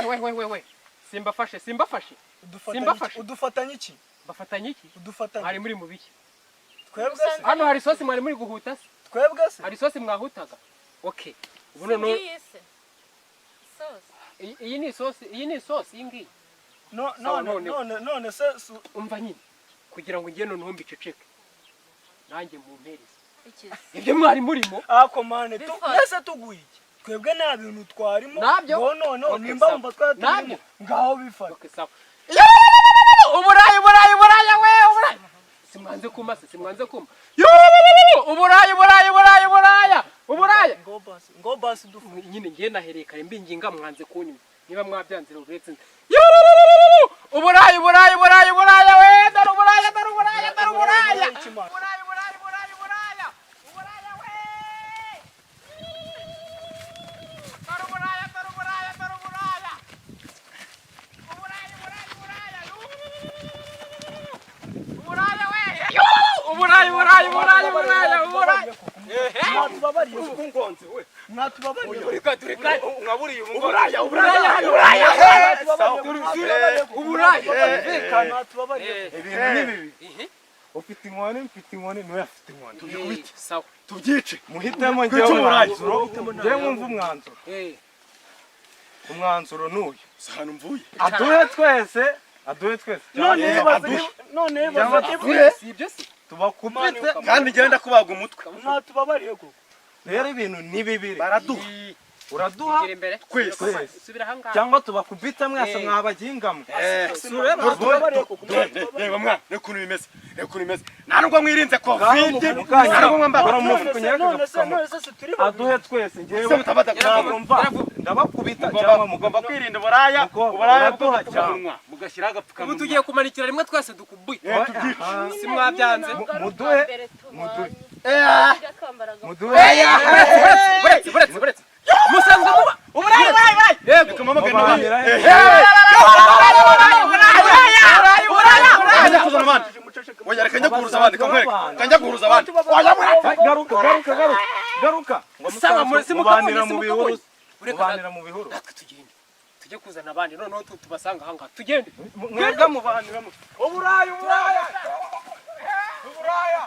We, we, we, we, simbafashe, simbafashe. Simbafashe. Udufatanye iki? Bafatanye iki? Udufatanye. Mwari muri mu biki? Twebwe se? Hano hari isosi mwari muri guhuta se? Twebwe se? Hari isosi mwahutaga? Okay, ubu noneho Ngiyi se isosi. Iyi ni isosi, iyi ni isosi, iyi ngiyi. No. Sawa, None noneho. none se Umva nyine, kugira ngo njye noneho mbiceceke, nanjye mumpereze Iki? Ibyo mwari murimo. Ako mane tu. Bifata. Nese tuguye iki? Twebwe nta bintu twarimo. Nabyo? Ngo none Okay, nimba sawa. wumva twari turimo, Nabyo? ngaho bifata. Okay, sawa. Uburayi, uburayi, uburayi, we, uburayi! Simwanze kuma se? Simwanze kuma? Uburayi, uburayi, uburayi, uburaya, uburaya! Ngo basi, ngo basi dufate. Nyine ngiye nahereye kare mbinginga, mwanze kunyuma. Niba mwabyanze rero, uretse uburayi, uburayi, uburayi, uburaya, we, dore uburaya, dore uburaya, dore uburaya! Iki man? Uburayi, uburayi, uburayi, uburaya, uburaya, we, dore uburaya, dore uburaya, dore uburaya, uburayi, uburayi, uburaya, uburaya, we, uburayi, uburayi, uburayi, uburaya, uburaya! Mwatubabariye koko? Ngonze we. Mwatubabariye koko? Tureka, tureka. Nkaburiye ubu. Uburaya, uburaya, uburaya! Mwatubabariye koko? Uburaya. Mwatubabariye koko? Ibintu ni bibi. Ufite inkoni, mfite inkoni, niwe afite inkoni. Tubikubite. Sawa. Tubyice. Muhitemo njyewe umwanzuro. Njyewe mwumva umwanzuro. Umwanzuro ni uyu. Ahantu mvuye. Aduhe twese, aduhe twese. None Cyangwa nibaza, none Cyangwa nibaza. aduhe. Si ibyo se? Tubakubite. Kandi ngenda kubaga umutwe. Mwatubabariye koko? Rero ibintu ni bibiri. Baraduha. Uraduha Gira imbere. Twese. Subira ahangaha. Cyangwa tubakubita mwese, mwabagingamwe. Mwatubabariye koko? Reba mwana, reba ukuntu bimeze, reba ukuntu bimeze. Nta nubwo mwirinze COVID, Mukanya. nta nubwo mwambara. Baramufuka. None se, none se turi babiri? Aduhe twese, njyewe Se mutabata. ntabwo mva, ndabakubita cyangwa Mugomba kwirinda uburaya, Mugomba- uburaya uraduha bw'agapfukamunwa, mugashyiraho Ubu agapfukamunwa. tugiye kumanikira rimwe twese dukubuye. Tubyice. Si mwabyanze? Muduhe, muduhe. Muduhe. Buretse, buretse, buretse. Musanzwe muba Uburayi, uburayi, uburayi. Yego. Reka mpamagare n'abandi. Mubanira he? Uburayi, uburayi, uburayi! Njya kuzana abandi. Oya, reka njya guhuruza abandi, kamwereke. Reka njya guhuruza abandi. Oya, mureke. Garuka, garuka, garuka, garuka. Ngo Sawa, musanzwe si mubanira mukabonye, si mu bihuru. mukabonye. Ureka. Mubanira mu bihuru. Natwe tugende, tujye kuzana abandi, noneho tubasanga ahangaha, tugende. Mwebwe mubanira mu uburayi, uburaya, uburaya.